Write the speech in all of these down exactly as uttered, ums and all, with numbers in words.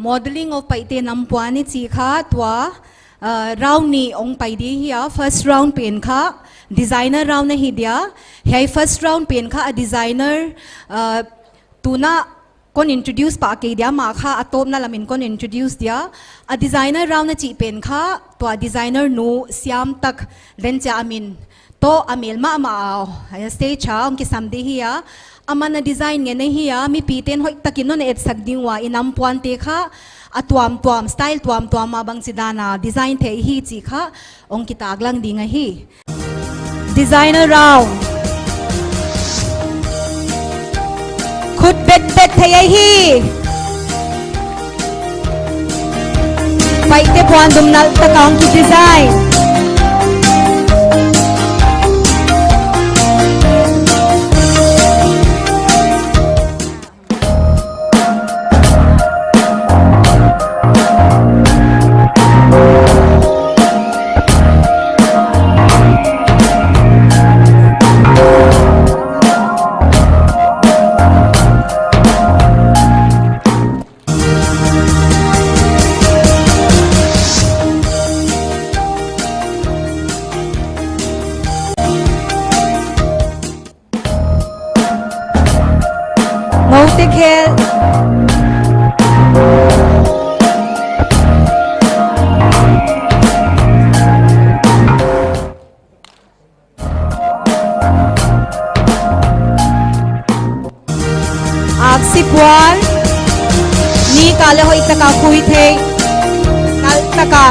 Modeling of Paite nampuan i chih kha tua, uh, round nih hong pai di hi a, first round pen kha designer round ahi dia. Hiai first round pen kha a designer, uh, tuna kon introduce pah kei dia, mah kha a tawpna lamin kon introduce dia. A designer round a chih pen kha tua designer nu siam tak Lenchia a min toh a mel mahmah a, a stage ah hong kisam di hi a. Aman a design ngen ahi a, mipite'n hoihtakin non etsak ding ua, i nampuante kha a tuamtuam, style tuamtuam a bangchidan a design theih hi chih kha hong kitaklang ding ahi. Designer round. Khut betbet thei ahi. Paite puandum nalh taka hong ki design. Ngoute khel. Aksi puan. Ni kale hoihtaka khui thei. Nalhtaka.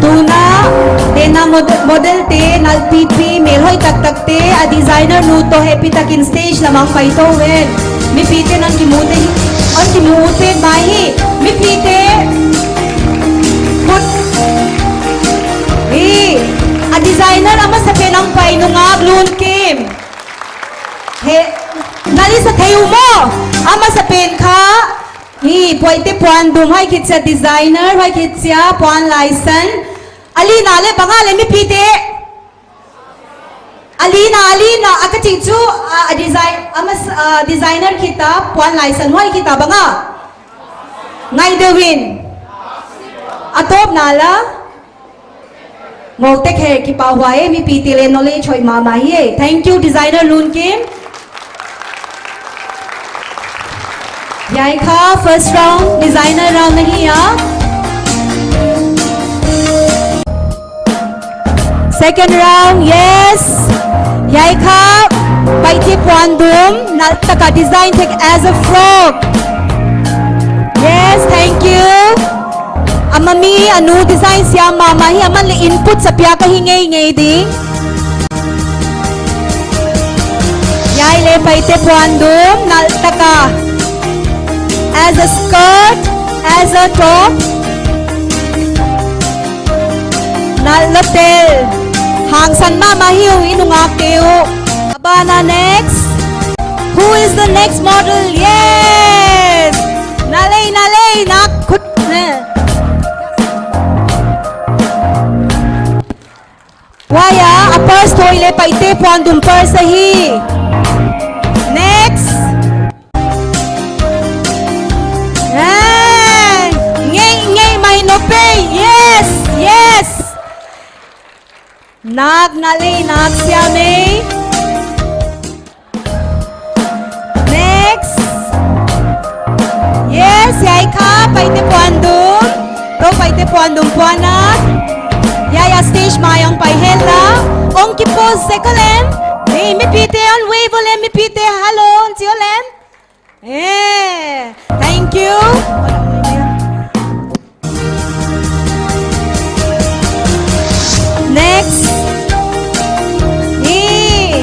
Tuna, tena mod-, model te, nalhpipi, mel hoih taktak te, a designer nu toh happy takin stage lam ah pai tou hen. Mipite non kimu te hi, non kimu te mai hi. Mipite. Khut. Hi. A designer a masapen hong pai nungak Lunkim. He, nalh i sa thei uh maw? A masapen kha. Hi, Paite puandum, huai khit chia designer, huai khit chia puan laisan. A lina leh bang a leh mipite. A lina, a lina, a ka chih chu, a, a design, a mas-, a designer khit a, puan laisan huai khit a bang a. Ngaideuh in. A tawpna la. Ngoute khel kipahhuai, mipite leh knowledge hoih mahmah hi. Thank you, designer Lunkim. Hiai kha first round, designer round ahi a. Second round, yes. Hiai kha, Paite puandum, nalhtaka design thei as a frog. Yes, thank you. A mami, a nu design siam mahmah hi, aman leh input sa piak ahi ngeingei ding. Hiai leh Paite puandum, nalhtaka. As a skirt, as a top. Nalh lua tel. Hangsan mahmah hi uh, i nungak te uh. Abana next. Who is the next model? Yes! Nalh e, nalh e, nak khut ne. Huai a, a purse toh leh Paite puandum purse ahi. Next. Ah, ngei, ngei mai no pe. Yes, yes. Nak nalh e, nak siam e. Next. Yes, hiai kha, Paite puandum. Toh Paite puandum puan a. Hiai a stage mai hong pai hen la. Hong ki pose sek uleh. Hey, mipite hon wave uleh, mipite. Hello, hon chi uleh. Eh, thank you. Next. Hi.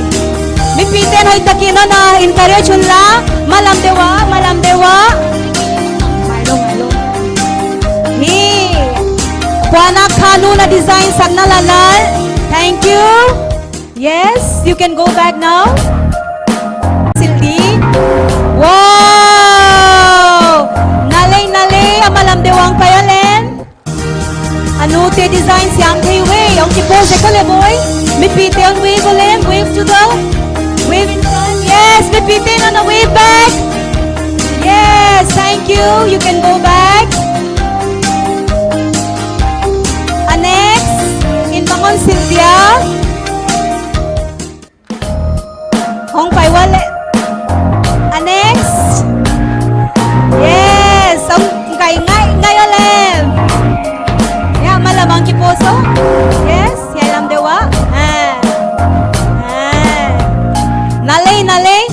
Mipite'n hoihtakin non encourage un la. Malam deuh a, malam deuh a. Hi. Puan a kha nu na design sak na la nalh. Thank you. Yes, you can go back now. Sildi. Wow! Nalh e, nalh e, a malam deuh a hong pai uleh. A nu te design siam thei uh e, hong ki pose sek uleh boy. Mipite hon wave uleh, wave to the. Wave in front. Yes, mipite'n, wave back. Yes, thank you. You can go back. A next, in bangon Sylvia. Hong pai uale. A next. Yes, hong kai ngai ngai uale. Ya, malamang ki poso. Yes, ya lam dewa. Ah. Ah. Nalei, nalei.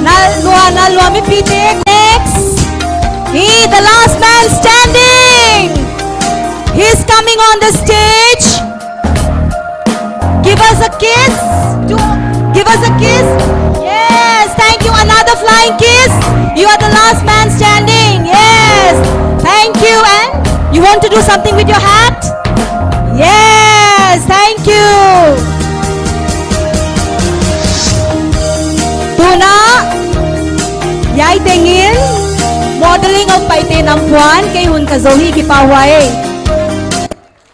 Nalua, nalua mipite. Next. He, the last man standing. He's coming on the stage. Give us a kiss. Do, give us a kiss. Yes, thank you. Another flying kiss. You are the last man standing. Yes. Thank you. And you want to do something with your hat? Yes, thank you. Tuna, hiai tengin, modeling of Paite nampuan, kei hun ka zou hi, kipahhuai.